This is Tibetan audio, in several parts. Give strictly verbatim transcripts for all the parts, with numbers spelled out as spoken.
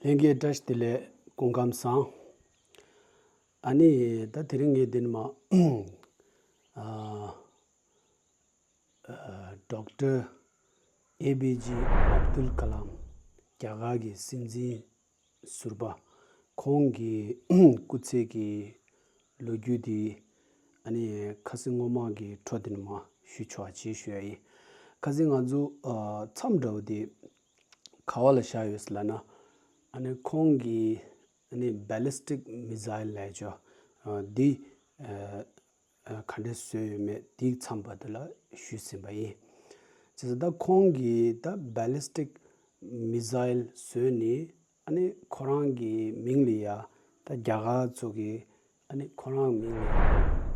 ལྷན་རྒྱས་བཀྲ་ཤིས་བདེ་ལེགས། སྐུ་ཁམས་བཟང་། ཨ་ནི་ད་དེ་རིང་ངས་འདི་ནས་མ་ཨ་ཨ་ཌོག་ཊར་ཨེ་པི་ཇེ་ཨབ་དུལ་ཀ་ལམ། རྒྱ་གར་གྱི་སྲིད་འཛིན་ཟུར་པ། ཁོང་གི་སྐུ་ཚེ་གི་ལོ་རྒྱུས་དེ་ཨ་ནི་ཁ་སང་སྔོན་མ་གི་འཕྲོ་དེ་ནས་མ་ཞུ་ཆོག་ཅེས་ཞུ་ཡ་ཡིན། ཁ་སང་ང་ཚོ་ཨ་མཚམས་འདྲ་བོ་དེ་ག་བ་ལ་བཞག་ཡོད་ཟེར་ལབ་ན། ཨ་ནི་ཁོང་གིས་ཨ་ནི་ballistic missile ལབ་ཡ་ཅིག་ཨ་འདི་ཨ་ཨ་ག་འདྲས་བཟོས་ཡོད་མེད་དེའི་མཚམས་བར་དུ་ལ་ཞུས་ཟིན་པ་ཡིན། བྱས་ཙང་ད་ཁོང་གིས་ད་ballistic missile བཟོས་ནས་ཨ་ནི་ཁོ་རང་གི་མིང་ལ་ཡ་ད་རྒྱ་གར་ཚོ་གི་ཨ་ནི་ཁོ་རང་མིང་ལ་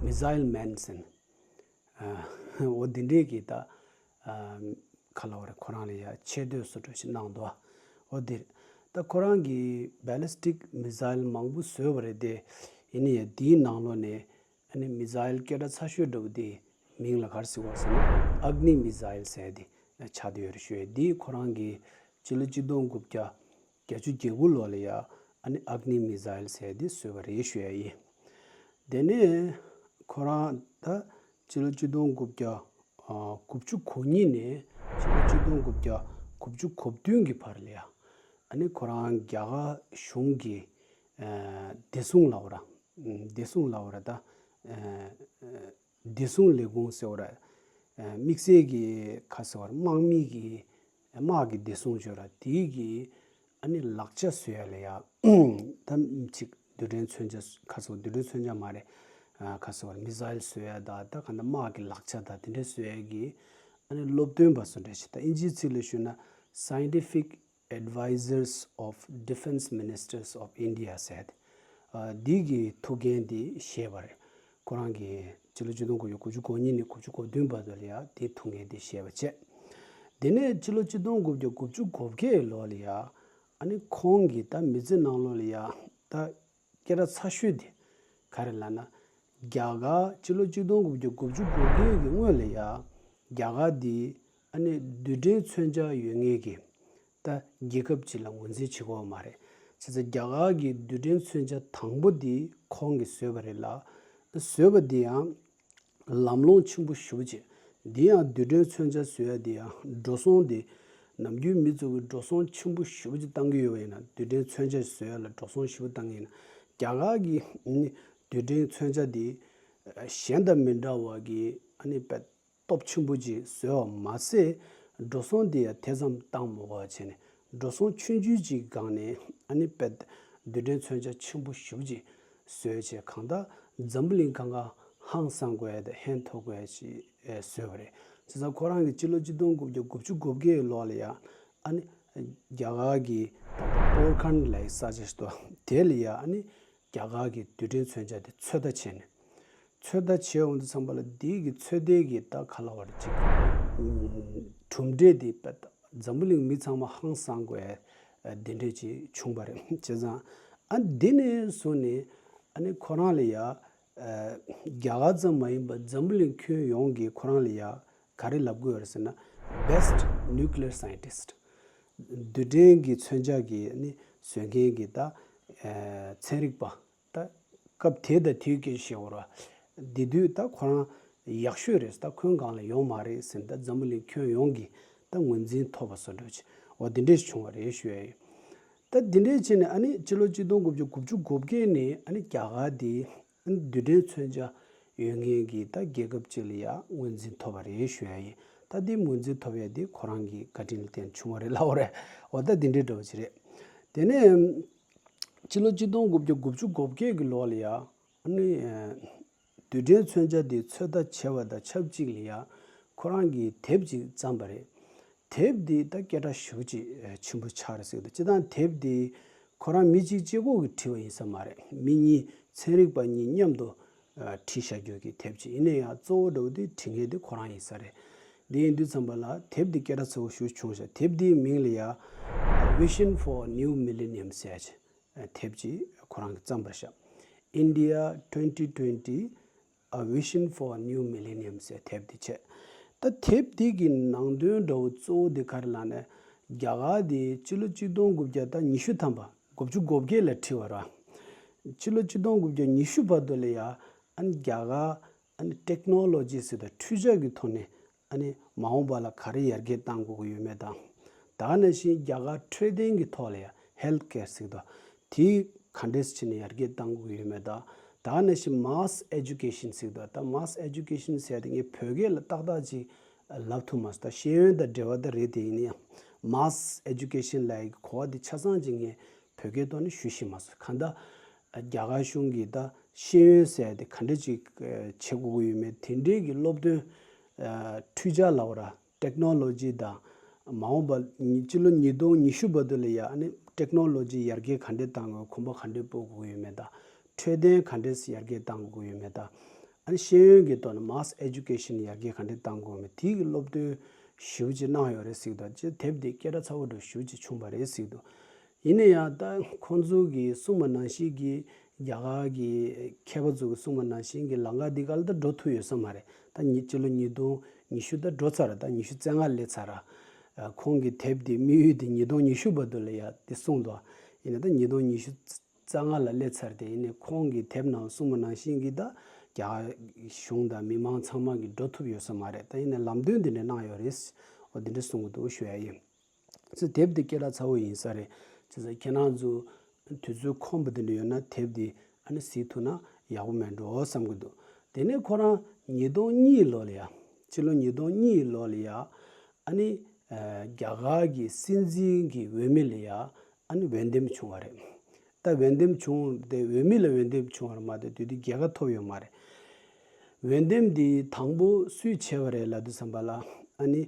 ཡ་missile man ཟེར་ནས། ཨ་འོ་དེ་འདྲས་ཀྱི་ད་ཨ་ག་ལབ་དགོས་རེད། ཁོ་རང་ལ་ཡ་ཆེ་བསྟོད་བཟོ་འདྲ་ཞིག་གནང་འདུག་འོ་དེ་རེད། ད་ཁོ་རང་གིས་ballistic missile མང་པོ་བཟོས་པ་རེད་དེ། ཡིན་ན་ཡང་དེའི་ནང་ལོགས་ནས་ཨ་ནི་missile སྐད་གྲགས་ཚ་ཤོས་འདྲ་བོ་དེའི་མིང་ལ་ག་རེ་ཟེར་བ་ཟེར་ན་Agni missile ཟེར་ཡ་དེ་ཆགས་བསྡད་ཡོད་རེད་ཞུ་ཡ། དེ་ཁོ་རང་གིས་སྤྱི་ལོ་གཅིག་སྟོང་དགུ་བརྒྱ་བརྒྱད་ཅུ་གྱ་དགུ་ལོ་ལ་ཡ་ཨ་ནི་Agni missile ཟེར་ཡ་དེ་བཟོས་པ་རེད་ཞུ་ཡ་ཡིན། དེ་ནས་ཁོ་རང་ད་སྤྱི་ལོ་གཅིག་སྟོང་དགུ་བརྒྱ་ཨ་དགུ་བཅུ་གོ་གཉིས་ནས་སྤྱི་ལོ་གཅིག་སྟོང་དགུ་བརྒྱ་དགུ་བཅུ་གོ་བདུན་གྱི་བར་ལ་ཡ་ཨ་ནི་ཁོ་རང་རྒྱ་གར་གཞུང་གི་ཨ་བདེ་སྲུང་ལབ་དགོས་རེད། བདེ་སྲུང་ལབ་དགོས་རེད་ད། ཨ་བདེ་སྲུང་ལས་ཁུངས་ཟེར་བ་རེད། ཨ་དམིགས་བསལ་གྱི་ག་ཟེར་བ་རེད། དམག་མི་གི་དམག་གི་བདེ་སྲུང་ཅིག་ཡོད་རེད། དེའི་གི་ཨ་ནི་ལག་ཆ་བཟོ་ཡ་ལ་ཡ་ད་ཅིག་རྡུལ་ཕྲན་མཚོན་ཆ་ག་ཟེར་བ། རྡུལ་ཕྲན་མཚོན་ཆ་མ་རེད། ཨ་ག་ཟེར་བ་རེད། missile བཟོ་ཡ་དང་ད་ག་ད་དམག་གི་ལག་ཆ་དང་དེ་འདྲ་བཟོ་ཡ་གི་ཨ་ནི་སློབ་སྟོན་པ་བཟོ་འདྲ་ཞིག་ད་ཨིན་ཇིའི་ཚིག་ལ་ཞུས་ན་scientific advisors of defence ministers of India ཟེར་ཏེ། ཨ་འདི་གི་ཐུགས་འགན་འདི་བཞེས་པ་རེད། ཁོ་རང་གིས་སྤྱི་ལོ་ཆིག་སྟོང་དགུ་བརྒྱ་དགུ་བཅུ་གོ་གཉིས་ནས་དགུ་བཅུ་གོ་བདུན་བར་དུ་ལ་ཡ་དེའི་ཐུགས་འགན་འདི་བཞེས་པ་བྱས། དེ་ནས་སྤྱི་ལོ་ཆིག་སྟོང་དགུ་བརྒྱ་དགུ་བཅུ་གོ་བརྒྱད་ལོ་ལ་ཡ་ཨ་ནི་ཁོང་གིས་ད་མི་ཚེ་ནང་ལོགས་ལ་ཡ་ད་སྐད་གྲགས་ཚ་ཤོས་དེ་ག་རེ་ལབ་ན། རྒྱ་གར་སྤྱི་ལོ་ཆིག་སྟོང་དགུ་བརྒྱ་དགུ་བཅུ་གོ་བརྒྱད་ཀྱི་སྔོན་ལ་ཡ་རྒྱ་གར་འདི་ཨ་ནི་རྡུལ་ཕྲན་མཚོན་ཆ་ཡོད་མཁན་གྱི་ད་རྒྱལ་ཁབ་ཅིག་ལ་ངོས་འཛིན་བྱེད་ཀྱི་མ་རེད། བྱས་ཙང་རྒྱ་གར་གྱི་རྡུལ་ཕྲན་མཚོན་ཆ་དང་པོ་འདི་ཁོང་གིས་བཟོས་པ་རེད་ལ། བཟོས་པ་འདི་ཡང་ལམ་ལྷོང་ཆེན་པོ་ཞེ་པོ་ཅིག་འདི་ཡང་རྡུལ་ཕྲན་མཚོན་ཆ་བཟོ་ཡ་འདི་ཡང་འགྲོ་སོང་འདི་ནམ་རྒྱུན་མི་ཚོ་གིས་འགྲོ་སོང་ཆེན་པོ་ཞེ་པོ་ཅིག་བཏང་གི་ཡོད་པ་ཡིན་ན། རྡུལ་ཕྲན་མཚོན་ཆ་བཟོ་ཡ་ལ་འགྲོ་སོང་ཞེ་པོ་བཏང་གི་ཡིན་ན། རྒྱ་གར་གྱི་ནི་རྡུལ་ཕྲན་མཚོན་ཆ་འདི་གཞན་དང་མི་འདྲ་བ་གི་ཨ་ནི་དཔེ་སྟོབས་ཆེན་པོ་ཅིག་བཟོས་པ་མ་ཟད། འགྲོ་སོང་དེ་ཡང་དེ་ཙམ་བཏང་མ་དགོས་པ་བྱས་ནས་འགྲོ་སོང་ཆུང་ཆུང་ཅིག་སྒང་ནས་ཨ་ནི་དཔེ་རྡུལ་ཕྲན་མཚོན་ཆ་ཆེན་པོ་ཞེ་པོ་ཅིག་བཟོས་བྱས། གང་ལྟར་འཛམ་བུ་གླིང་སྒང་ག་ཧང་སང་དགོས་ཡ་དང་ཕན་ཐོགས་དགོས་ཡ་ཅིག་བཟོས་པ་རེད། བྱས་ཙང་ཁོ་རང་གིས་སྤྱི་ལོ་ཆིག་སྟོང་དགུ་བརྒྱ་དགུ་བཅུ་གོ་བརྒྱད་ལོ་ལ་ཡ་ཨ་ནི་རྒྱ་གར་གྱི་ད་ལྟ་པོར་ཁན་ལབ་ཡ་ས་ཆ་ཞིག་འདུག་དེ་ལ་ཡ་ཨ་ནི་རྒྱ་གར་གྱི་རྡུལ་ཕྲན་མཚོན་ཆ་དེ་ཚོད་ལྟ་བྱས་ནས། ཚོད་ལྟ་བྱས་ཡོང་དུས་ཙམ་པ་ལ་དེའི་གི་ཚོད་ལྟའི་གི་ད་ག་ལབ་དགོས་རེད། ཅིག་གྲུབ་འབྲས་དེ་དཔེ་འཛམ་བུ་གླིང་མི་ཚང་མ་ཧང་སང་དགོས་ཡ་དེ་འདྲས་ཅིག་བྱུང་བ་རེད། བྱས་ཙང་ཨ་འདི་ནས་བཟུང་ནས་ཨ་ནི་ཁོ་རང་ལ་ཡ་རྒྱ་གར་ཙམ་མ་ཡིན་པར་འཛམ་བུ་གླིང་ཁྱོན་ཡོངས་ཀྱིས་ཁོ་རང་ལ་ཡ་ག་རེ་ལབ་དགོས་རེད་ཟེར་ན། Best Nuclear Scientist། རྡུལ་ཕྲན་གྱི་མཚོན་ཆ་གི་ནི་བཟོ་མཁན་གྱི་ད་ཨ་ཚན་རིག་པ། ད་སྐབས་དེ་དང་དེའི་སྐད་ཆ་བཤད་དགོས་རེད་བ། དེ་དུས་ད་ཁོ་རང་ཡག་ཤོས་རེད། ད་ཁོའི་སྒང་ལ་ཡོད་མ་རེད་ཟེར་ནས་ད་འཛམ་བུ་གླིང་ཁྱོན་ཡོངས་ཀྱི་ད་ངོས་འཛིན་ཐོབ་པ་བཟོ་འདྲ་ཅིག་འོ་དེ་འདྲས་བྱུང་བ་རེད་ཞུ་ཡ་ཡིན། ད་དེ་འདྲས་བྱས་ནས་ཨ་ནི་སྤྱི་ལོ་ཆིག་སྟོང་དགུ་བརྒྱ་དགུ་བཅུ་གོ་བརྒྱད་ནས་ཨ་ནི་རྒྱ་གར་དེ་རྡུལ་ཕྲན་མཚོན་ཆ་ཡོད་མཁན་གྱི་ད་རྒྱལ་ཁབ་ཅིག་ལ་ཡ་ངོས་འཛིན་ཐོབ་པ་རེད་ཞུ་ཡ་ཡིན། ད་དེ་ངོས་འཛིན་ཐོབ་ཡ་དེ་ཁོ་རང་གི་བཀའ་དྲིན་ལ་བརྟེན་བྱུང་བ་རེད་ལབ་དགོས་རེད། འོ་ད་དེ་འདྲའི་འདྲ་བོ་ཅིག་རེད། དེ་ནས་སྤྱི་ལོ་ཆིག་སྟོང་དགུ་བརྒྱ་དགུ་བཅུ་གོ་བརྒྱད་ཀྱི་ལོ་ལ་ཡ་ཨ་ནི་རྡུལ་ཕྲན་མཚོན་ཆ་དེ་ཚོད་ལྟ་བྱས་པ་དང་ཆབས་ཅིག་ལ་ཡ་ཁོ་རང་གིས་དེབ་ཅིག་བརྩམས་པ་རེད། དེབ་འདི་ད་སྐད་གྲགས་ཞེ་པོ་ཅིག་ཆེན་པོ་ཆགས་རེད་ཟེར་གི་འདུག་སྤྱིར་བཏང་དེབ་འདི་ཁོ་རང་མི་གཅིག་གཅིག་པོ་གིས་བྲིས་པ་ཡིན་ས་མ་རེད། མི་གཉིས་ཚན་རིག་པ་གཉིས་མཉམ་དུ་བྲིས་བཞག་རྒྱུ་གི་དེབ་ཅིག་ཡིན་ན་ཡང་གཙོ་བོ་འདྲ་བོ་དེ་བྲིས་མཁན་དེ་ཁོ་རང་ཡིན་ས་རེད། འདི་ཡིན་དུས་ཙམ་པ་ལ་དེབ་འདི་སྐད་གྲགས་ཚ་བོ་ཞེ་པོ་བྱུང་ཤག་དེབ་འདིའི་མིང་ལ་ཡ་Vision for New Millennium ཟེར་ཡ་ཅིག་དེབ་ཅིག་ཁོ་རང་གིས་བརྩམས་པ་རེད་ཤག India twenty twenty, A Vision for a New Millennium ཟེར་དེབ་དེ་བྱས། ད་དེབ་དེ་གི་ནང་དོན་འདྲ་བོ་གཙོ་བོ་དེ་ག་རེ་ལབ་ན། རྒྱ་གར་དེ་སྤྱི་ལོ་ཆིག་སྟོང་དགུ་བརྒྱ་དང་ཉི་ཤུ་ཐམ་པ་ དགུ་བཅུ་གོ་བརྒྱད་ལ་བྲིས་པ་རེད། ཕྱི་ལོ་ཆིག་སྟོང་དགུ་བརྒྱ་ཉི་ཤུ་བར་དུ་ལ་ཡ་ཨ་ནི་རྒྱ་གར་ཨ་ནི་ཊེག་ནོ་ལོ་ཇི་ཟེར་དང་འཕྲུལ་ཆས་ཀྱི་ཐོག་ནས་ཨ་ནི་མ་འོངས་པ་ལ་ག་རེ་ཡར་རྒྱས་གཏང་དགོས་ཀྱི་ཡོད་མེད་དང་། ད་ག་ནང་བཞིན་རྒྱ་གར་འཕྲོད་བསྟེན་གྱི་ཐོག་ལ་ཡ་ཧེལ་ཐི་ཀེར་ཟེར་དང་དེ་ག་འདྲས་བྱས་ནས་ཡར་རྒྱས་གཏང་དགོས་ཀྱི་ཡོད་མེད་དང་། ད་ག་ནང་བཞིན་མཱ་སི་ཨེ་ཌུ་ཀེ་ཤན་ཟེར་དང་། ད་མཱ་སི་ཨེ་ཌུ་ཀེ་ཤན་ཟེར་དེ་ངས་བོད་སྐད་ལ་ཏག་ཏག་ཅིག་ལབ་ཐུབ་མ་སོང་། ད་ཤེས་ཡོན་དང་འབྲེལ་བ་ད་རེད། དེ་ཡིན་ན་ཡང་མཱ་སི་ཨེ་ཌུ་ཀེ་ཤན་ལབ་ཡག་གི་གོ་བ་དེ་ཆ་ཚང་ཅིག་ངས་བོད་སྐད་ཐོག་ནས་ཞུ་ཤེས་མ་སོང་། གང་ལྟར་རྒྱ་གར་གཞུང་གིས་ད་ཤེས་ཡོན་ཟེར་དེ་ག་འདྲ་ཅིག་བྱེད་དགོས་ཀྱི་ཡོད་མེད། དེ་འདྲའི་གི་སློབ་སྟོན་འཕྲུལ་ཆས་ལབ་དགོས་ར། ཊེག་ནོ་ལོ་ཇི་དང་མ་འོངས་པ་ཕྱི་ལོ་ཉིས་སྟོང་ཉི་ཤུ་བར་དུ་ལ་ཡ་ཨ་ནི་ཊེག་ནོ་ལོ་ཇི་ཡར་རྒྱས་ག་འདྲས་གཏང་དགོས། གོམ་པ་ག་འདྲས་སྤོ་དགོས་ཀྱི་ཡོད་མེད་དང་། འཕྲོད་བསྟེན་ག་འདྲས་ཡར་རྒྱས་གཏང་དགོས་ཀྱི་ཡོད་མེད་དང་། ཨ་ནི་ཤེས་ཡོན་གྱི་ཐོག་ནས་མཱ་སི་ཨེ་ཌུ་ཀེ་ཤན་ཡར་རྒྱས་ག་འདྲས་གཏང་དགོས་མེད་དེའི་གི་སློབ་སྟོན་ཞེ་པོ་ཅིག་གནང་ཡོད་རེད་ཟེར་གྱི་འདུག་ཅེས་དེབ་དེ་སྐད་གྲགས་ཚ་བོ་འདྲ་ཞེ་པོ་ཅིག་བྱུང་བ་རེད་ཟེར་གྱི་འདུག་ཡིན་ན་ཡང་ད་ཁོང་ཚོ་གིས་གསུངས་པ་ནང་བཞིན་གྱི་རྒྱ་གར་གྱི་མཁས་པ་ཚོ་གིས་གསུངས་པ་ནང་བཞིན་གྱི་ལམ་ཁ་འདི་ག་ལ་ད་འགྲོ་ཐུབ་ཡོད་ས་མ་རེད། ད་ཉི་ཕྱི་ལོ་ཉིས་སྟོང་ཉི་ཤུ་ད་འགྲོ་ཚར་རེད། ད་ཉི་ཤུ་རྩ་ལྔ་སླེབས་ཚར་ར། ཁོང་གི་དེབ་དེ་དམིགས་ཡུལ་དེ་ཉིས་སྟོང་ཉི་ཤུ་བར་དུ་ལ་ཡ་དེ་གསུངས་འདུག་ཡིན་ན་ད་ཉིས་སྟོང་ཉི་ཤུ་རྩ་ལྔ་ལ་སླེབས་ཚར། དེ་ཡིན་ནའི་ཁོང་གི་དེབ་ནང་གསུངས་པ་ནང་བཞིན་གྱི་ད་རྒྱ་གར་གཞུང་དང་མི་མང་ཚང་མ་གིས་འགྲོ་ཐུབ་ཡོད་ས་མ་རེད། ད་ཡིན་ནའི་ལམ་སྟོན་དེ་འདྲ་གནང་ཡོད་རེད། འོ་དེ་འདྲ་གསུང་གི་འདུག་ཞུ་ཡ་ཡིན། ཚེ་དེབ་དེ་སྐད་གྲགས་ཚ་བོ་ཡིན་ས་རེད། བྱས་ཙང་ཁྱེད་རང་ཚོ་དུས་ཚོད་ཁོམ་པ་དེ་འདྲ་ཡོད་ན་དེབ་དེ་ཨ་ནི་གཟིགས་ཐུབ་ན་ཡག་པོ་མེད་འགྲོ་བསམ་གྱི་འདུག་དེ་ནས་ཁོ་རང་ཉིས་སྟོང་གཉིས་ལོ་ལ་ཡ། ཕྱི་ལོ་ཉིས་སྟོང་གཉིས་ལོ་ལ་ཡ། ཨ་ནི་ཨ་རྒྱ་གར་གྱི་སྲིད་འཛིན་གྱི་འོས་མི་ལ་ཡ་ཨ་ནི་འོས་འདེམས་བྱུང་བ་རེད། ད་འོས་འདེམས་བྱུང་སྟེ་འོས་མི་ལ་འོས་འདེམས་བྱུང་བ་རེད་མ་གཏོགས་དེ་དུས་རྒྱལ་ཁ་ཐོབ་ཡོད་མ་རེད། འོས་འདེམས་འདི་དང་པོ་སུས་བྱས་པ་རེད་ལབ་དུས་ཙམ་པ་ལ་ཨ་ནི་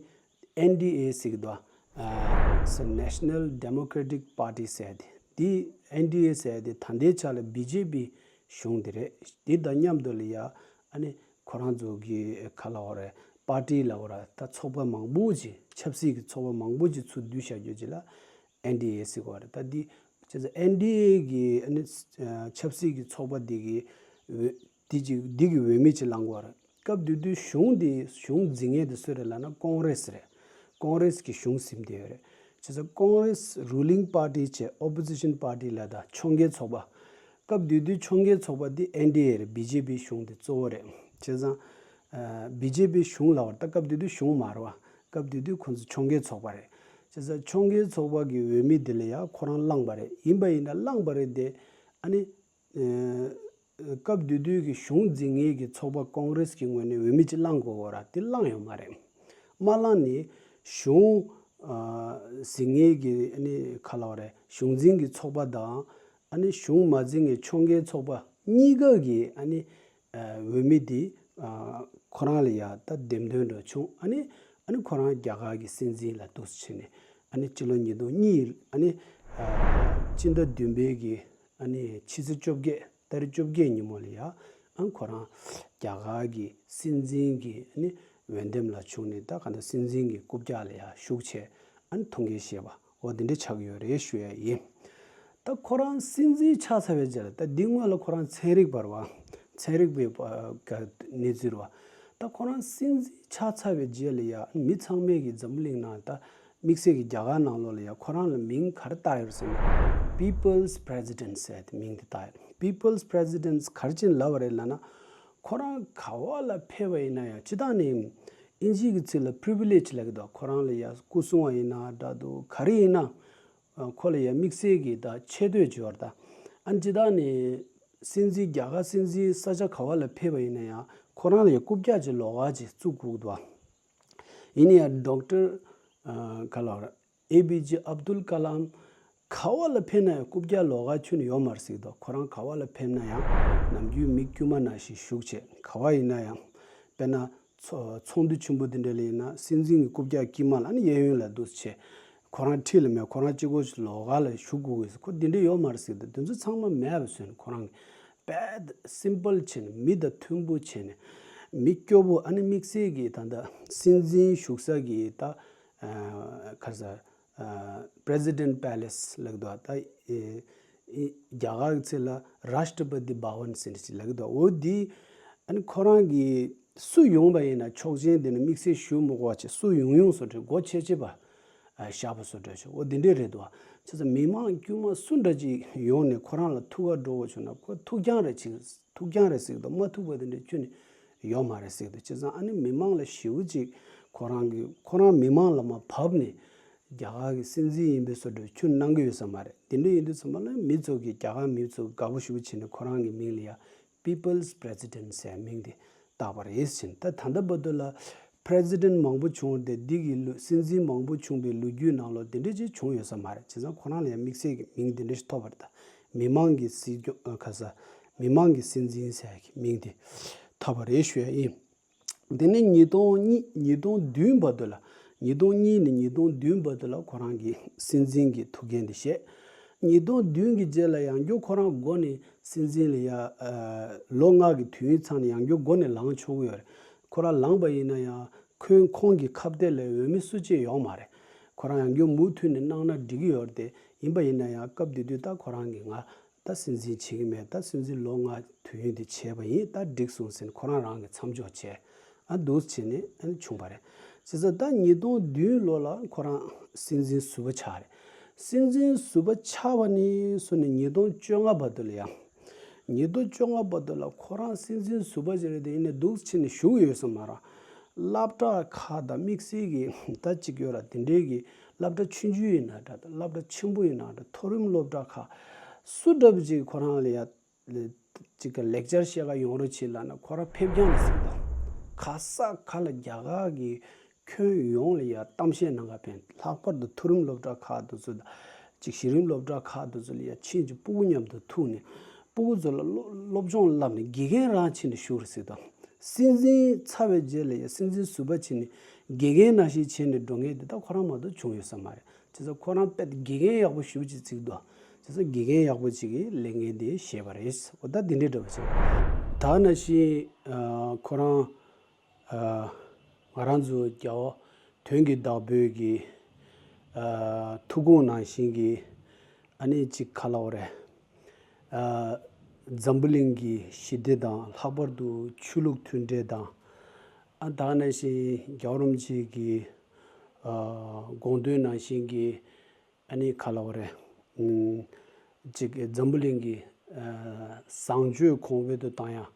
ཨེན་ཌི་ཨེ་ཟེར་གྱི་འདུག་ཨ། National Democratic Party ཟེར་ཏེ། འདི་ཨེན་ཌི་ཨེ་ཟེར་ཏེ་ད་ལྟའི་ཆ་ལ་བི་ཇེ་པི་གཞུང་དེ་རེད། འདི་དང་མཉམ་དུ་ལ་ཡ་ཨ་ནི་ཁོ་རང་ཚོ་གི་ག་ལབ་དགོས་རེད། པར་ཊི་ལབ་དགོས་རེད། ད་ཚོགས་པ་མང་པོ་ཅིག་ཆབ་སྲིད་ཀྱི་ཚོགས་པ་མང་པོ་ཅིག་ཚུར་བསྡུས་བཞག་རྒྱུ་ཅིག་ལ་ཨེན་ཌི་ཨེ་ཟེར་གྱི་ཡོད་རེད། ད་འདི་བྱས་ཙང་ཨེན་ཌི་ཨེ་གི་ཨ་ནི་ཆབ་སྲིད་ཀྱི་ཚོགས་པ་འདི་གི་འོས་འདི་ཅིག་འདི་གི་འོས་མི་ཅིག་བླང་དགོས་རེད། སྐབས་དེ་དུས་གཞུང་འདི་གཞུང་འཛིན་མཁན་དེ་སུ་རེད་ལབ་ན་ཀོང་རེས་རེད། ཀོང་རེས་ཀྱི་གཞུང་ཟིན་བསྡད་ཡོད་རེད། བྱས་ཙང་ཀོང་རེས་རུ་ལིང་པར་ཊི་བྱས་ཨོ་པོ་ཟི་ཤན་པར་ཊི་ལབ་ད་ཕྱོགས་འགལ་ཚོགས་པ། སྐབས་དེ་དུས་ཕྱོགས་འགལ་ཚོགས་པ་འདི་ཨེན་ཌི་ཨེ་རེད། བི་ཇེ་པི་གཞུང་དེ་གཙོ་བོ་རེད། བྱས་ཙང་ཨ་བི་ཇེ་པི་གཞུང་ལབ་པ་རེད། ད་སྐབས་དེ་དུས་གཞུང་མ་རེད་པ། སྐབས་དེ་དུས་ཁོང་ཚོ་ཕྱོགས་འགལ་ཚོགས་པ་རེད། བྱས་ཙང་ཕྱོགས་འགལ་ཚོགས་པ་གི་འོས་མི་དེ་ལ་ཡ་ཁོ་རང་བླངས་པ་རེད། ཡིན་པ་ཡིན་ན་བླངས་པ་རེད་དེ་ཨ་ནི། ཨ་སྐབས་དེ་དུས་ཀྱི་གཞུང་འཛིན་མཁན་གྱི་ཚོགས་པ་ཀོང་རེས་ཀྱི་ངོས་ནས་འོས་མི་གཅིག་བླངས་དགོས་པ་རེད། དེ་བླངས་ཡོད་མ་རེད། མ་བླངས་ནས་གཞུང་ཨ་འཛིན་མཁན་གྱི་ཨ་ནི་ག་ལབ་དགོས་རེད། གཞུང་འཛིན་གྱི་ཚོགས་པ་དང་ཨ་ནི་གཞུང་མ་འཛིན་མཁན་ཕྱོགས་འགལ་ཚོགས་པ་གཉིས་ཀ་གི་ཨ་ནི་ཨ་འོས་མི་དེ་ཨ་ཁོ་རང་ལ་ཡ་ད་འདེམས་ཐོན་འགྲོ་བྱུང་། ཨ་ནི་ཨ་ནི་ཁོ་རང་རྒྱ་གར་གྱི་སྲིད་འཛིན་ལ་འདུག་སེ་བྱས་ནས་ཨ་ནི་སྤྱི་ལོ་ཉིས་སྟོང་གཉིས་ཨ་ནི་ཨ་སྤྱི་ཟླ་བདུན་པའི་གི་ཨ་ནི་ཕྱི་ཚེས་བཅོ་བརྒྱད། ཏ་རིག་བཅོ་བརྒྱད་ཉིན་མོ་ལ་ཡ་ཨ་ཁོ་རང་རྒྱ་གར་གྱི་སྲིད་འཛིན་གྱི་ཨ་ནི་འོས་འདེམས་ལ་བྱུང་ནས། ད་ག་ད་སྲིད་འཛིན་གྱི་རྐུབ་བཀྱག་ལ་ཡ་ཞུགས་བྱས་ཨ་ནི་ཐུགས་འགན་བཞེས་པ་འོ་དེ་འདྲ་ཆགས་ཀྱི་ཡོད་རེད་ཞུ་ཡ་ཡིན། ད་ཁོ་རང་སྲིད་འཛིན་ཆགས་ཚར་བའི་རྗེས་ལ། ད་འདི་སྔོན་ལ་ཁོ་རང་ཚན་རིག་པ་རེད་པ། ཚན་རིག་པའི་གནས་ཚུལ་རེད་པ། ད་ཁོ་རང་སྲིད་འཛིན་ཆགས་ཚར་བའི་རྗེས་ལ་ཡ་མི་ཚང་མས་ཀྱི་འཛམ་བུ་གླིང་ནང་ད་དམིགས་བསལ་གྱི་རྒྱ་གར་ནང་ལོགས་ལ་ཡ་ཁོ་རང་ལ་མིང་ག་རེ་བཏགས་ཡོད་ཟེར་ན། People's President ཟེར་ཏེ་མིང་དེ་བཏགས་ཡོད། People's President ག་རེ་བྱས་ནས་ལབ་པ་རེད་ལབ་ན། ཁོ་རང་ག་བ་ལ་ཕེབས་པ་ཡིན་ན་ཡང་། སྤྱིར་བཏང་ནས་ཨིན་ཇིའི་གི་ཚིག་ལ་པི་རི་ཝི་ལེཇ་ལབ་ཀྱི་འདུག་ཁོ་རང་ལ་ཡ་སྐུ་སྲུང་བ་ཡིན་ན་འདྲ་འདུག་ག་རེ་ཡིན་ན། ཁོ་ལ་ཡ་དམིགས་བསལ་གྱི་ད་ཆེ་བསྟོད་བྱེད་པ་རེད་ད། ཨ་ནི་སྤྱིར་བཏང་ནས་སྲིད་འཛིན་རྒྱ་གར་སྲིད་འཛིན་ས་ཆ་ག་བ་ལ་ཕེབས་པ་ཡིན་ན་ཡང་ཁོ་རང་ལ་ཡ་རྐུབ་བཀྱག་ཅིག་ལོགས་ཀ་ཅིག་བཙུགས་དགོས་ཀྱི་འདུག་ཡིན་ན་ཡང་ཌོག་ཊར་ཨ་ག་ལབ་རེད། ཨེ་པི་ཇེ་ཨབ་དུལ་ཀ་ལམ་ག་བ་ལ་ཕེབས་ན་ཡང་རྐུབ་བཀྱག་ལོགས་ཀ་ཁྱོན་ནས་ཡོད་མ་རེད་ཟེར་གྱི་འདུག་ཁོ་རང་ག་བ་ལ་ཕེབས་ན་ཡང་ནམ་རྒྱུན་མི་དཀྱུས་མ་ནང་བཞིན་བཞུགས་བྱས། ག་བ་ཡིན་ན་ཡང་། དཔེར་ན་ཚོ་ཚོགས་འདུ་ཆེན་པོ་འདི་འདྲ་ལ་ཡིན་ན་སྲིད་འཛིན་གྱི་རྐུབ་བཀྱག་དཀྱིལ་མ་ལ་ཨ་ནི་གཡས་གཡོན་ལ་འདུག་སེ་བྱས། ཁོ་རང་འཁྲིས་ལ་མེད། ཁོ་རང་གཅིག་པོ་ལོགས་ཀ་ལ་བཞུགས་དགོས་ཀྱི་ཟེར། ཁོ་འདི་འདྲ་ཡོད་མ་རེད་ཟེར་གྱི་འདུག་དེ་ཚོ་ཚང་མ་མེད་པ་བཟོས་ནས་ཁོ་རང་གིས་དཔེ་སིམ་པལ་བྱས་ནས་མི་དང་མཐུན་པོ་བྱས་ནས་མི་སྐྱོ་པོ། ཨ་ནི་དམིགས་བསལ་གྱི་ད་ལྟ་སྲིད་འཛིན་བཞུགས་ས་གི་ད་ཨ་ག་རེ་ཟེར། ཨ་President Palace ལབ་ཀྱི་འདུག་ད་ཨེ་ཨེ་རྒྱ་གར་གྱི་ཚིག་ལ་Rashtrapati Bhavan ཟེར་ནས་ཅིག་ལབ་ཀྱི་འདུག་འོ་འདི་ཨ་ནི་ཁོ་རང་གིས་སུ་ཡོང་བ་ཡིན་ན་ཆོག་མཆན་དེ་ནི་དམིགས་བསལ་ཞུ་མི་དགོས་པ་བྱས། སུ་ཡོང་ཡོང་སོ་དེ་སྒོ་ཕྱེ་ཕྱེ་བ། ཨ་བཞག་པ་བཟོ་འདྲ་བྱུང་། འོ་འདི་འདྲས་རེད་འདུག་བ། བྱས་ཙང་མི་མང་དཀྱུས་མ་སུ་འདྲ་ཅིག་ཡོང་ནས་ཁོ་རང་ལ་ཐུག་ག་འགྲོ་བ་བྱུང་ན་ཁོ་ཐུག་རྐྱང་རེད་ཅིག་ཐུག་རྐྱང་རེད་ཟེར་གི་འདུག་མ་ཐུག་པ་དེ་འདྲས་ཁྱོན་ནས་ཡོད་མ་རེད་ཟེར་གི་འདུག་བྱས་ཙང་ཨ་ནི་མི་མང་ལ་ཞེ་པོ་ཅིག་ཁོ་རང་གི་ཁོ་རང་མི་མང་ལ་མར་བབས་ནས་རྒྱ་གར་གི་སྲིད་འཛིན་ཡིན་པའི་བཟོ་འདྲ་ཁྱོན་གནང་གི་ཡོད་ས་མ་རེད། དེ་འདྲ་ཡིན་དུས་ཙམ་པ་ལ་མི་ཚོ་གིས་རྒྱ་གར་མི་ཚོ་དགའ་པོ་ཞེ་པོ་བྱས་ནས་ཁོ་རང་གི་མིང་ལ་ཡ། People's President ཟེར་མིང་དེ་བཏགས་པ་རེད་ཟེར། ད་ད་ལྟ་བར་དུ་ལ་President མང་པོ་བྱུང་སྟེ་འདི་གི་ལོ་སྲིད་འཛིན་མང་པོ་བྱུང་བའི་ལོ་རྒྱུས་ནང་ལོགས་དེ་འདྲ་ཅིག་བྱུང་ཡོད་ས་མ་རེད། བྱས་ཙང་ཁོ་རང་ལ་ཡང་དམིགས་བསལ་གྱི་མིང་དེ་འདྲ་ཞིག་ཐོབ་པ་རེད། ད་མི་མང་གི་སྲིད་སྐྱོང་ཨ་ཁ་ས་མི་མང་གི་སྲིད་འཛིན་ཟེར་གྱི་མིང་དེ་ཐོབ་པ་རེད་ཞུ་ཡ་ཡིན། དེ་ནས་ཉིས་སྟོང་གཉིས་ཉིས་སྟོང་བདུན་བར་དུ་ལ་ཉིས་སྟོང་གཉིས་ནས་ཉིས་སྟོང་བདུན་བར་དུ་ལ་ཁོ་རང་གི་སྲིད་འཛིན་གྱི་ཐུགས་འགན་དེ་བཞེས། ཉིས་སྟོང་བདུན་གྱི་རྗེས་ལ་ཡང་བསྐྱར་ཁོ་རང་འགོ་ནས་སྲིད་འཛིན་ལ་ཡ་ཨ་ལོ་ལྔ་གི་དུས་ཡུན་ཚང་ནས་ཡང་བསྐྱར་འགོ་ནས་ལངས་ཆོག་གི་ཡོད་རེད། ཁོ་རང་ལངས་པ་ཡིན་ན་ཡང་ཁོའི་ཁོང་གི་ཁ་གཏད་ལ་འོས་མི་སུ་གཅིག་ཡོང་མ་རེད། ཁོ་རང་ཡང་བསྐྱར་མུ་མཐུད་ནས་གནང་ན་འགྲིག་གི་ཡོད་རེད་དེ། ཡིན་པ་ཡིན་ན་ཡང་སྐབས་དེ་དུས་ད་ཁོ་རང་གིས་ང་ད་སྲིད་འཛིན་བྱེད་ཀྱི་མེད། ད་སྲིད་འཛིན་ལོ་ལྔ་དུས་ཡུན་དེ་བྱས་པ་ཡིན། ད་འགྲིག་སོང་ཟེར་ནས་ཁོ་རང་རང་གིས་མཚམས་འཇོག་བྱས། ཨ་འདུག་བྱས་ནས་ཨ་ནི་བྱུང་བ་རེད། བྱས་ཙང་ད་ཉིས་སྟོང་བདུན་ལོ་ལ་ཁོ་རང་སྲིད་འཛིན་ཟུར་པ་ཆགས་རེད། སྲིད་འཛིན་ཟུར་པ་ཆགས་པ་ནས་བཟུང་ནས་ཉིས་སྟོང་བཅོ་ལྔ་བར་དུ་ལ་ཡང་། ཉིས་སྟོང་བཅོ་ལྔ་བར་དུ་ལ་ཁོ་རང་སྲིད་འཛིན་ཟུར་པ་ཞིག་རེད་དེ། ཡིན་ནའི་འདུག་བྱས་ནས་བཞུགས་ཡོད་ས་མ་རེད། སློབ་གྲྭ་ཁག་དང་དམིགས་བསལ་གྱི་ད་ཅིག་ཡོད་ར། དེ་འདྲའི་གི་སློབ་གྲྭ་ཆུང་ཆུང་ཡིན་ན་འདྲ་དང་སློབ་གྲྭ་ཆེན་པོ་ཡིན་ན་འདྲ། མཐོ་རིམ་སློབ་གྲྭ་ཁག་སུ་འདྲ་པོ་ཅིག་ཁོ་རང་ལ་ཡ་ཅིག་གི་ལེག་ཅར་བཤད་ག་ཡོང་རོགས་བྱེད་ལབ་ན་ཁོ་རང་ཕེབས་རྐྱང་རེད་ཟེར་གི་འདུག་ག་ས་ག་ལ་རྒྱ་གར་གྱི་ཁྱོན་ཡོངས་ལ་ཡ་གཏམ་བཤད་གནང་ག་ཕེབས། ལྷག་པར་དུ་མཐོ་རིམ་སློབ་གྲྭ་ཁག་དེ་ཚོ་དང་ཅིག་གཞི་རིམ་སློབ་གྲྭ་ཁག་དེ་ཚོ་ལ་ཡ་ཕྱིན་ཅིག་སྤུ་གུ་མཉམ་དུ་ཐུག་ནས་སྤུ་གུ་ཚོ་ལ་སློབ་སློབ་སྦྱོང་བསླབས་ནས་དགེ་རྒན་རང་བྱས་ནས་བཞུགས་རེད་ཟེར་གི་འདུག་སྲིད་འཛིན་ཚར་བའི་རྗེས་ལ་ཡ་སྲིད་འཛིན་ཟུར་པ་བྱས་ནས་དགེ་རྒན་ནང་བཞིན་བྱས་ནས་འགྲོ་མཁན་དེ་ད་ཁོ་རང་མ་གཏོགས་བྱུང་ཡོད་ས་མ་རེད། བྱས་ཙང་ཁོ་རང་དཔེ་དགེ་རྒན་ཡག་པོ་ཞེ་པོ་ཅིག་བརྩི་གི་འདུག་བྱས་ཙང་དགེ་རྒན་ཡག་པོ་ཅིག་གིས་ལས་འགན་དེ་བཞེས་པ་རེད། འོ་ད་འདི་འདྲའི་འདྲ་པོ་ཅིག་ད་ནང་བཞིན་ཨ་ཁོ་རང་ཨ་ང་རང་ཚོ་རྒྱལ་བ་དོན་གྱི་བདག་པོའི་གི་ཨ་ཐུགས་དགོངས་ནང་བཞིན་གྱི་ཨ་ནི་ཅིག་ག་ལབ་དགོས་རེད། ཨ་འཛམ་བུ་གླིང་གི་ཞི་བདེ་དང་། ལྷག་པར་དུ་ཆོས་ལུགས་མཐུན་འབྲེལ་དང་། ཨ་ད་ག་ནང་བཞིན་རྒྱལ་བ་རིན་པོ་ཆེ་གི་ཨ་དགོངས་དོན་ནང་བཞིན་གྱི་ཨ་ནི་ག་ལབ་དགོས་རེད། ཨམ་ཅིག་འཛམ་བུ་གླིང་གི་ཨ་བཟང་སྤྱོད་གོང་འཕེལ་དུ་བཏང་ཡ།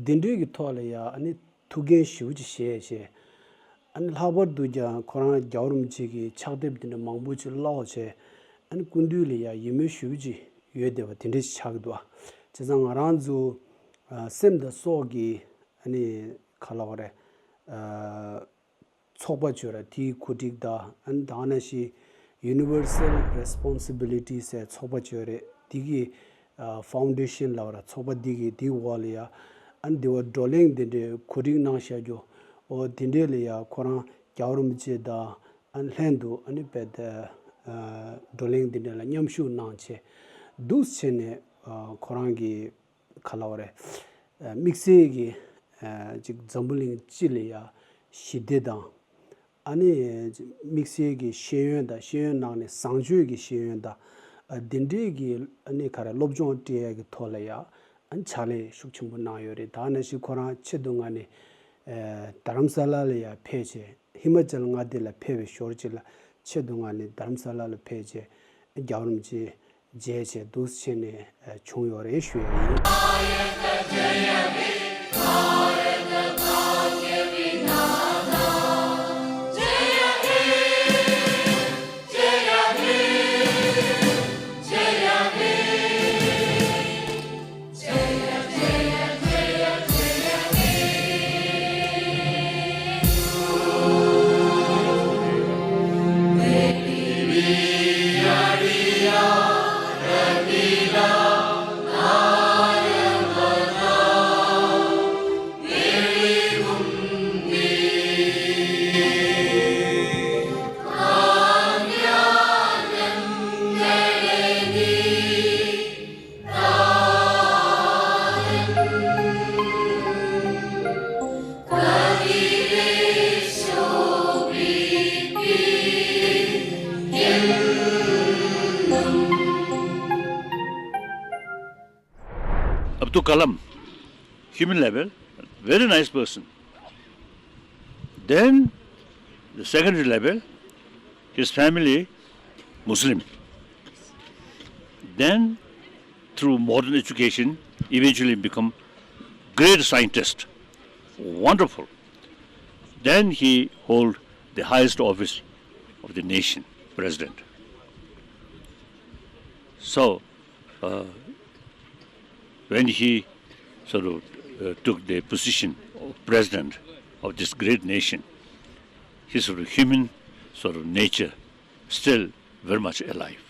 འདི་འདྲའི་གི་ཐོག་ལ་ཡ་ཨ་ནི་ཐུགས་འགན་ཞེ་པོ་ཅིག་བཞེས་བྱས། ཨ་ནི་ལྷག་པར་དུ་ཀྱང་ཁོ་རང་རྒྱལ་བ་རིན་པོ་ཆེ་གི་ཕྱག་དེབ་འདི་འདྲ་མང་པོ་ཅིག་ཀློག་བྱས། ཨ་ནི་སྐུ་མདུན་ལ་ཡ་ཡིད་སྨོན་ཞེ་པོ་ཅིག་ཡོད་བསྡད་པ་དེ་འདྲ་ཞིག་ཆགས་ཀྱི་འདུག་བྱས་ཙང་ང་རང་ཚོ་ཨ་སེམས་དང་སྲོག་གི་ཨ་ནི་ག་ལབ་དགོས་རེད། ཨ་ཚོགས་པ་བྱས་ར་དེའི་གོ་སྒྲིག་དང་། ཨ་ནི་ད་ག་ནང་བཞིན་Universal Responsibility ཟེར་ཚོགས་པ་བྱས་རེད། དེ་གི་ཨ་ཕའུན་ཌེ་ཤན་ལབ་ར་ཚོགས་པ་འདི་གི་དེའི་འོག་ལ་ཡ་ཨ་ནི་འདི་བ་བགྲོ་གླེང་འདི་འདྲའི་གོ་སྒྲིག་གནང་བཞག་རྒྱུ། འོ་དེ་འདྲའི་ལ་ཡ་ཁོ་རང་རྒྱལ་བ་རིན་པོ་ཆེ་དང་ཨ་ནི་ལྷན་དུ་ཨ་ནི་དཔེ་དེ་ཨ་བགྲོ་གླེང་འདི་འདྲ་ལ་མཉམ་ཞུགས་གནང་བྱས་འདུག་བྱས་ནས་ཨ་ཁོ་རང་གི་ག་ལབ་དགོས་རེད། ཨ་དམིགས་བསལ་གྱི་ཨ་ཅིག་འཛམ་བུ་གླིང་སྤྱི་ལ་ཡ་ཞི་བདེ་དང་། ཨ་ནི་དམིགས་བསལ་གྱི་ཤེས་ཡོན་དང་། ཤེས་ཡོན་ནང་ནས་བཟང་སྤྱོད་ཀྱི་ཤེས་ཡོན་དང་། ཨ་འདི་འདྲའི་གི་ཨ་ནི་ག་རེ་སློབ་སྦྱོང་སྤྲད་ཡ་གི་ཐོག་ལ་ཡ་ཨ་ནི་ཕྱག་ལས་ཤུགས་ཆེན་པོ་གནང་ཡོད་རེད། ད་ག་ནང་བཞིན་ཁོ་རང་ཆེད་དུ་ང་ནི་ཨ་རྡ་རམ་ས་ལ་ལ་ཡ་ཕེབས་བྱས། ཧི་མ་ཅལ་མངའ་སྡེ་ལ་ཕེབས་པའི་ཞོར་ཅིག་ལ་ཆེད་དུ་ང་ནི་རྡ་རམ་ས་ལ་ལ་ཕེབས་བྱས་རྒྱལ་བ་རིན་པོ་ཆེ་མཇལ་བྱས་འདུག་བྱས་ནས་བྱུང་ཡོད་རེད་ཞུ་ཡ་ཡིན། Abdul Kalam, human level, very nice person. Then, the secondary level, His family, Muslim. Then, through modern education, eventually become great scientist. Wonderful. Then he hold the highest office of the nation, president. So, uh, when he sort of uh, took the position of president of this great nation, his sort of human sort of nature still very much alive.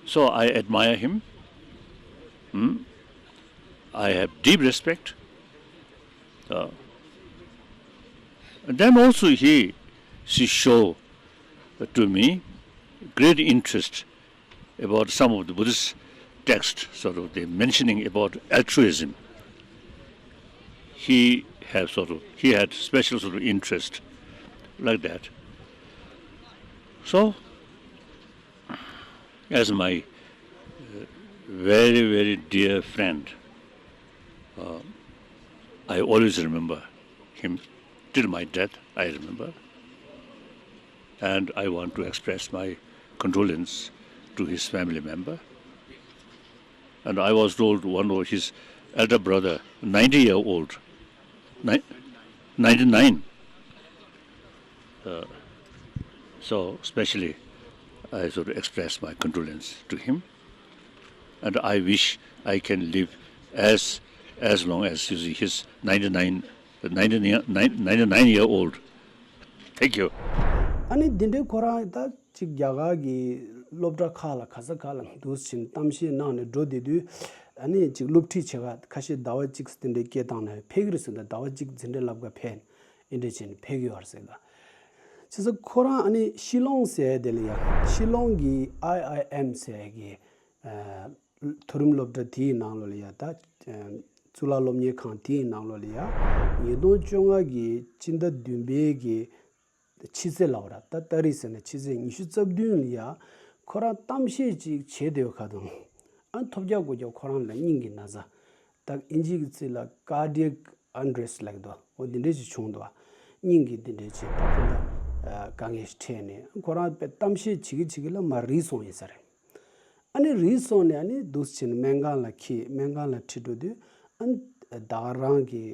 So I admire him. Hmm? I have deep respect. Uh, and then also he, she showed to me great interest about some of the Buddhist texts, sort of the mentioning about altruism. He had sort of he had special sort of interest like that. So, as my uh, very very dear friend, uh, I always remember him till my death. I remember, and I want to express my condolence to his family member. And I was told one of his elder brother, ninety year old, ni- ninety-nine. Uh, so specially, I should express my condolence to him. And I wish I can live as as long as you see his ninety-nine, ninety-nine, ninety-nine year old. Thank you. ཨ་ནི་འདི་འདྲའི་ཁོ་རང་ད་ཅིག་རྒྱ་གར་གྱི་སློབ་གྲྭ་ཁག་ལ་ག་ས་ག་ལ་འདུག་ཕྱིན་གཏམ་བཤད་གནང་ནས་འགྲོ་བསྡད་དུས། ཨ་ནི་ཅིག་སློབ་ཁྲིད་བྱེད་ག་ཁ་ཤས་ཟླ་བ་གཅིག་དེ་འདྲའི་སྐད་བཏང་ནས་ཕེབས་ཀྱི་རེད་ཟེར། ད་ཟླ་བ་གཅིག་འཛིན་གྲྭ་བསླབ་ག་ཕེབས་ཨེ་འདྲ་བྱས་ནས་ཕེབས་ཀྱི་ཡོད་རེད་ཟེར་ད། བྱས་ཙང་ཁོ་རང་ཨ་ནི་ཤི་ལོང་ཟེར་དེ་ལ་ཡ་ཤི་ལོང་གི་ཨའི་ཨའི་ཨེམ་ཟེར་གི་མཐོ་རིམ་སློབ་གྲྭ་དེའི་ནང་ལོགས་ལ་ཡ་ད་གཙུག་ལག་སློབ་གཉེར་ཁང་དེའི་ནང་ལོགས་ལ་ཡ་ཉིས་སྟོང་བཅོ་ལྔ་གི་སྤྱི་ཟླ་བདུན་པའི་གི་ཕྱི་ཚེས་ལབ་ར་ད་ཏ་རིག་ཟེར་ན་ཕྱི་ཚེས་ཉི་ཤུ་རྩ་བདུན་ལ་ཡ་ཁོ་རང་གཏམ་བཤད་ཅིག་བྱས་བསྡད་ཡོད་ཁ་དང་། ཨ་ཐོབ་རྒྱག་དགོས་རྒྱག་ཁོ་རང་ལ་སྙིང་གི་ན་ཚ། ད་ཨིན་ཇི་གི་ཚིག་ལ་cardiac arrest ལབ་འདུག་འོ་འདི་འདྲས་ཞིག་བྱུང་འདུག་སྙིང་གི་འདི་འདྲས་ཅིག་ད་ཁོ་ད་དཀའ་ངལ་ཞིག་འཕྲད་ནས་ཁོ་རང་དཔེ་གཏམ་བཤད་བྱེད་ཀྱི་བྱེད་ཀྱི་ལ་མར་རིལ་སོང་ཡིན་ས་རེད། ཨ་ནི་རིལ་སོང་ནས་ཨ་ནི་འདུག་སེ་བྱས་ནས་སྨན་ཁང་ལ་འཁྱེར། སྨན་ཁང་ལ་ཁྲིད་འགྲོ་དུས་ཨ་ནི་ད་ག་རང་གི་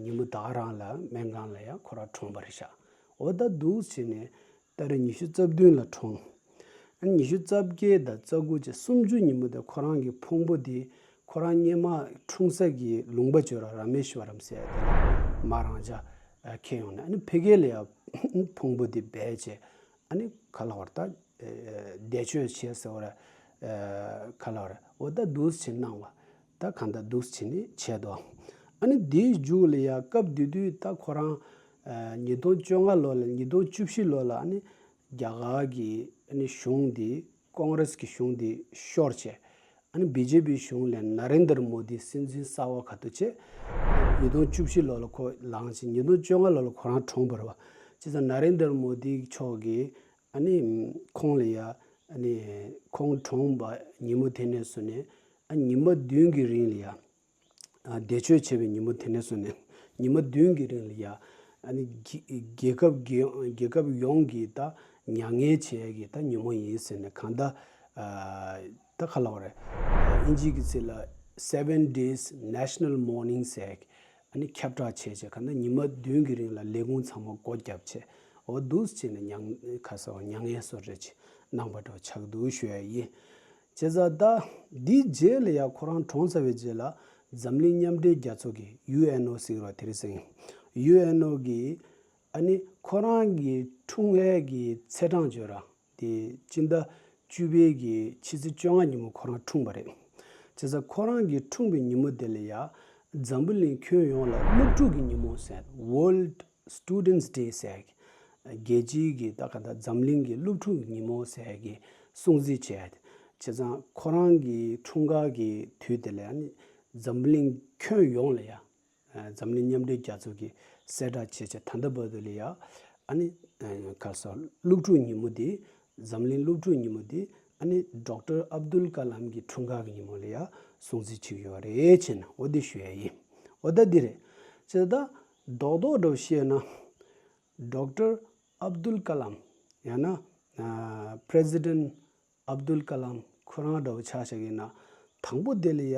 ཉིན་མོ་ད་ག་རང་ལ་སྨན་ཁང་ལ་ཡང་ཁོ་རང་གྲོངས་པ་རེད་ཤག་འོ་ད་འདུག་སེ་བྱས་ནས་ཏ་རིག་ཉི་ཤུ་རྩ་བདུན་ལ་གྲོངས། ཨ་ནི་ཉི་ཤུ་རྩ་བརྒྱད་དང་རྩ་དགུ་བཅས་སུམ་ཅུ་ཉིན་མོ་དེ་ཁོ་རང་གི་ཕུང་པོ་དེ་ཁོ་རང་སྔོན་མ་འཁྲུངས་ས་གི་ལུང་པ་ཇོ་ར་ར་མེ་ཤྭ་རམ་ཟེར་ཡ་དེ་ལ་མ་རང་ཅག་ཁྱེར་ཡོང་ནས་ཨ་ནི་ཕ་གི་ལ་ཡ་ཕུང་པོ་དེ་སྦས་བྱས། ཨ་ནི་ག་ལ་བར་ད་བཟླས་བརྗོད་བྱས་ཟེར་བ་ར་ག་ལ་བར་འོ་ད་འདུག་སེ་གནང་བ་ད་གང་ལྟར་འདུག་སེ་བྱས་ནས་བྱས་དོ། ཨ་ནི་དེའི་མཇུག་ལ་ཡ་སྐབས་དེ་དུས་ད་ཁོ་རང་ཉིས་སྟོང་བཅོ་ལྔ་ལོ་ལ་ཉིས་སྟོང་བཅུ་བཞི་ལོ་ལ་ཨ་ནི་རྒྱ་གར་གྱི་ཨ་ནི་གཞུང་དེ་ཀོང་རེས་ཀྱི་གཞུང་དེ་ཤོར་བྱས། ཨ་ནི་བི་ཇེ་པི་གཞུང་ལས་ན་རེན་དར་མོ་དི་སྲིད་འཛིན་གསར་བ་ག་ཏོ་བྱས། ཉིས་སྟོང་བཅུ་བཞི་ལོ་ལ་ཁོ་ལངས་ཤིང་ཉིས་སྟོང་བཅོ་ལྔ་ལོ་ལ་ཁོ་རང་གྲོངས་པ་རེད་བ། བྱས་ཙང་ན་རེན་དར་མོ་དི་མཆོག་གིས་ཨ་ནི་ཁོང་ལ་ཡ་ཨ་ནི་ཁོང་གྲོངས་པ་ཉིན་མོ་དེ་ནས་བཟུང་ནས་ཨ་ཉི་མ་བདུན་གྱི་རིང་ལ་ཡ་ཨ་བཟླས་བརྗོད་བྱས་པའི་ཉིན་མོ་དེ་ནས་བཟུང་ནས་ཉི་མ་བདུན་གྱི་རིང་ལ་ཡ་ཨ་ནི་རྒྱ་རྒྱལ་ཁབ་རྒྱལ་རྒྱལ་ཁབ་ཡོངས་ཀྱི་ད་མྱ་ངན་བྱེད་ཡ་གི་ད་ཉིན་མོ་ཡིན་ཟེར་ནས་གང་ལྟར་ཨ། ད་ག་ལབ་རེད། ཨིན་ཇི་གི་ཚིག་ལ་Seven Days National Mourning ཟེར། ཨ་ནི་ཁྱབ་བསྒྲགས་བྱས་བྱས་ག་ན་ཉི་མ་བདུན་གྱི་རིང་ལ་ལས་ཁུངས་ཚང་མ་སྒོ་བརྒྱབ་བྱས། འོ་འདུག་བྱས་ནས་མྱ་ཁ་ས་མྱ་ངན་གསོ་རེ་བྱས་གནང་པ་འདྲ་ཆགས་འདུག་ཞུ་ཡ་ཡིན། བྱས་ཙང་ད་འདིའི་རྗེས་ལ་ཡ་ཁོ་རང་གྲོངས་ཚར་བའི་རྗེས་ལ་འཛམ་གླིང་མཉམ་འབྲེལ་རྒྱལ་ཚོགས་ཀྱི་ཡུ་ཨེན་ཨོ་ཟེར་གི་རེད་བ། དེ་རིང་སང་ཡུ་ཨེན་ཨོ་གི་ཨ་ནི་ཁོ་རང་གི་འཁྲུངས་ཡས་ཀྱི་ཚེས་གྲངས་བརྗོད་ར། དེ་སྤྱི་ཟླ་བཅུ་པའི་གི་ཕྱི་ཚེས་བཅོ་ལྔ་ཉིན་མོ་ཁོ་རང་འཁྲུངས་པ་རེད། བྱས་ཙང་ཁོ་རང་གི་འཁྲུངས་པའི་ཉིན་མོ་དེ་ལ་ཡ་འཛམ་བུ་གླིང་ཁྱོན་ཡོངས་ལ་སློབ་ཕྲུག་གི་ཉིན་མོ་ཟེར། World Students Day ཟེར། རྒྱལ་སྤྱིའི་གི་ད་ག་ད་འཛམ་གླིང་གི་སློབ་ཕྲུག་གི་ཉིན་མོ་ཟེར་གི་སྲུང་བརྩི་བྱས། བྱས་ཙང་ཁོ་རང་གི་འཁྲུངས་སྐར་གི་དུས་དེ་ལ་ཡ་ནི་འཛམ་བུ་གླིང་ཁྱོན་ཡོངས་ལ་ཡ། འཛམ་གླིང་མཉམ་འབྲེལ་རྒྱལ་ཚོགས་ཀྱིས་གསལ་བསྒྲགས་བྱས་བྱས་ད་ལྟ་བར་དུ་ལ་ཡ་ཨ་ནི་ག་ས་སློབ་ཕྲུག་ཉིན་མོ་དེ་འཛམ་གླིང་སློབ་ཕྲུག་ཉིན་མོ་དེ་ཨ་ནི་ཌོག་ཊར་ཨབ་དུལ་ཀ་ལམ་གྱི་འཁྲུངས་སྐར་གྱི་ཉིན་མོ་ལ་ཡ་སྲུང་བརྩི་བྱེད་ཀྱི་ཡོད་རེད་བྱས་ན་འོ་དེ་ཞུ་ཡ་ཡིན། འོ་ད་འདི་རེད། བྱས་ད་རྡོག་རྡོག་འདྲ་བོ་བཤད་ན་ཌོག་ཊར་ཨབ་དུལ་ཀ་ལམ་ཡང་ན་ President Abdul Kalam ཁོ་རང་འདྲ་བོ་ཆ་བཞག་ཡིན་ན། དང་པོ་དེ་ལ་ཡ་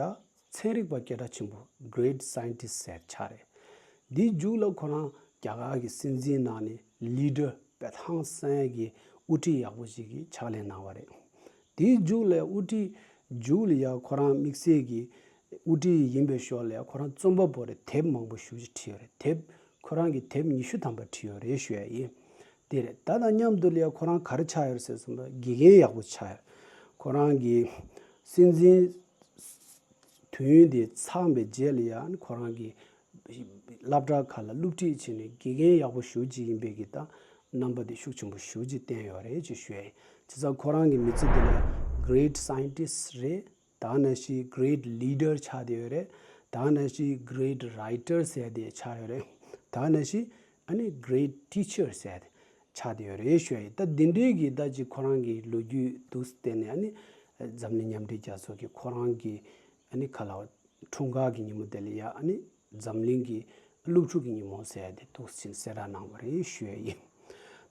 ཚན་རིག་པ་སྐད་གྲགས་ཆེན་པོ་Great Scientist ཟེར་ཆགས་རེད། དེའི་མཇུག་ལ་ཁོ་རང་རྒྱ་གར་གྱི་སྲིད་འཛིན་ནང་ནས་ལི་ཌར་དཔེ་ཐང་སན་གྱི་དབུ་ཁྲིད་ཡག་པོ་ཞིག་གི་ཕྱག་ལས་གནང་བ་རེད། དེའི་མཇུག་ལ་དབུ་ཁྲིད་མཇུག་ལ་ཡ་ཁོ་རང་དམིགས་བསལ་གྱི་དབུ་ཁྲིད་ཡིན་པའི་ཞོར་ལ་ཡ་ཁོ་རང་རྩོམ་པ་པོ་རེད། དེབ་མང་པོ་ཞེ་པོ་ཅིག་བྲིས་ཡོད་རེད། དེབ་ཁོ་རང་གིས་དེབ་ཉི་ཤུ་ཐམ་པ་བྲིས་ཡོད་རེད་ཞུ་ཡ་ཡིན། དེ་རེད། ད་དང་མཉམ་དུ་ལ་ཡ་ཁོ་རང་ག་རེ་ཆགས་ཡོད་ཟེར་སོང་ན་དགེ་རྒན་ཡག་པོ་ཆགས་ཡོད། ཁོ་རང་གིས་སྲིད་འཛིན་དུས་ཡུན་དེ་ཚང་བའི་རྗེས་ལ་ཡ་ཁོ་རང་གིས་སློབ་གྲྭ་ཁག་ལ་སློབ་ཁྲིད་བྱས་ནས་དགེ་རྒན་ཡག་པོ་ཞེ་པོ་ཅིག་ཡིན་པའི་གི་ད་རྣམ་པ་དེ་ཤུགས་ཆེན་པོ་ཞེ་པོ་ཅིག་བསྟན་ཡོད་རེད་ཅེས་ཞུ་ཡ་ཡིན། བྱས་ཙང་ཁོ་རང་གི་མི་ཚེ་འདི་ལ་Great Scientist རེད། ད་ནང་བཞིན་Great Leader ཆགས་བསྡད་ཡོད་རེད། ད་ནང་བཞིན་Great Writer ཟེར་དེ་ཆགས་ཡོད་རེད། ད་ནང་བཞིན་ཨ་ནི་Great Teacher ཟེར་དེ་ཆགས་བསྡད་ཡོད་རེད་ཞུ་ཡ་ཡིན། ད་འདི་འདྲའི་གི་ད་ཅིག་ཁོ་རང་གི་ལོ་རྒྱུས་འདུག་བལྟས་ནས། ཨ་ནི་འཛམ་གླིང་མཉམ་འབྲེལ་རྒྱལ་ཚོགས་ཀྱི་ཁོ་རང་གི་ཨ་ནི་ག་ལ་འཁྲུངས་སྐར་གྱི་ཉིན་མོ་དེ་ལ་ཡ་ཨ་ནི་འཛམ་གླིང་གི་སློབ་ཕྲུག་གི་ཉིན་མོ་ཟེར་ཡ་དེ་འདུག་ཕྱིན་གསལ་བསྒྲགས་གནང་བ་རེད་ཞུ་ཡ་ཡིན།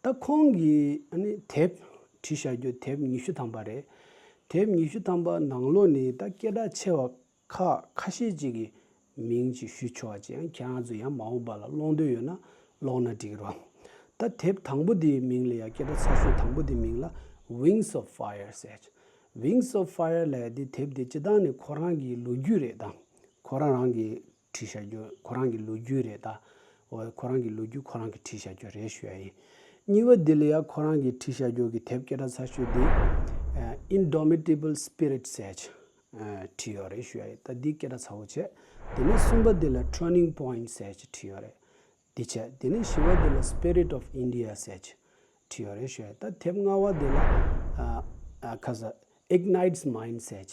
ད་ཁོང་གིས་ཨ་ནི་དེབ་བྲིས་བཞག་རྒྱུ་དེབ་ཉི་ཤུ་ཐམ་པ་རེད། དེབ་ཉི་ཤུ་ཐམ་པ་ནང་ལོགས་ནས་ད་སྐད་གྲགས་ཆེ་བ་ཁག་ཁ་ཤས་ཅིག་གི་མིང་ཅིག་ཞུ་ཆོག་པ་ཅིག་ཡང་ཁྱེད་རང་ཚོ་ཡང་མ་འོངས་པ་ལ་ཀློག་འདོད་ཡོད་ན་ཀློག་ན་འགྲིག་རོགས། ད་དེབ་དང་པོ་དེའི་མིང་ལ་ཡང་སྐད་གྲགས་ཚ་ཤོས་དང་པོ་དེའི་མིང་ལ་Wings of Fire ཟེར། Wings of Fire ལབ་ཡ་དེ་དེབ་དེ་སྤྱིར་བཏང་ནས་ཁོ་རང་གི་ལོ་རྒྱུས་རེད། ད་ཁོ་རང་རང་གི་བྲིས་བཞག་རྒྱུ་ཁོ་རང་གི་ལོ་རྒྱུས་རེད། ད་འོ་ཁོ་རང་གི་ལོ་རྒྱུས་ཁོ་རང་གིས་བྲིས་བཞག་རྒྱུ་རེད་ཞུ་ཡ་ཡིན། གཉིས་པ་འདི་ལ་ཡ་ཁོ་རང་གིས་བྲིས་བཞག་རྒྱུ་གི་དེབ་སྐད་གྲགས་ཚ་ཤོས་དེ་Indomitable Spirit ཟེར་བྲིས་ཡོད་རེད་ཞུ་ཡ་ཡིན། ད་འདི་སྐད་གྲགས་ཚ་བོ་བྱས། དེ་ནས་གསུམ་པ་འདི་ལ་Turning Point ཟེར་བྲིས་ཡོད་རེད། འདི་བྱས། དེ་ནས་བཞི་པ་འདི་ལ་Spirit of India ཟེར་བྲིས་ཡོད་རེད་ཞུ་ཡ་ཡིན། ད་དེབ་ལྔ་པ་འདི་ལ་ཨ་ཨ་ཁ་ས་Ignites Mind ཟེར་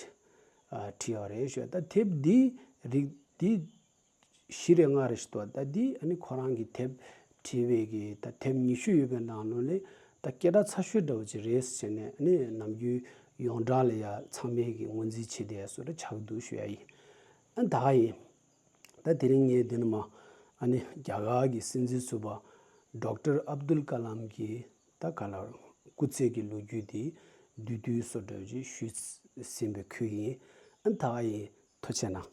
བྲིས་ཡོད་རེད་ཞུ་ཡ་ཡིན། ད་དེབ་འདི་རིགས་འདི་བཞི་རེ་ལྔ་རེ་ཞིག་འདུག་ད་འདི་ཨ་ནི་ཁོ་རང་གི་དེབ་བྲིས་པའི་གི་ད་དེབ་ཉི་ཤུ་ཡོད་པའི་ནང་ལོགས་ལས་ད་སྐད་གྲགས་ཚ་ཤོས་འདྲ་བོ་ཅིག་རེད་ཟེར་ནས། ཨ་ནི་ནམ་རྒྱུན་ཡོངས་གྲགས་ལ་ཡ་ཚང་མས་གི་ངོས་འཛིན་བྱེད་བསྡད་ཡ་བཟོ་འདྲ་ཆགས་འདུག་ཞུ་ཡ་ཡིན། ཨ་ད་ཡིན། ད་དེ་རིང་ངས་འདི་ནས་མ་ཨ་ནི་རྒྱ་གར་གི་སྲིད་འཛིན་ཟུར་པ་Doctor Abdul Kalam གི་ད་ག་ལ་སྐུ་ཚེ་གི་ལོ་རྒྱུས་དེ་བསྡུས་བསྡུས་བཟོ་འདྲ་བོ་ཅིག་ཞུས་ཟིན་པའི་ཁུལ་ཡིན། ཨ་ད་ཡིན། ཐུགས་རྗེ་གནང་།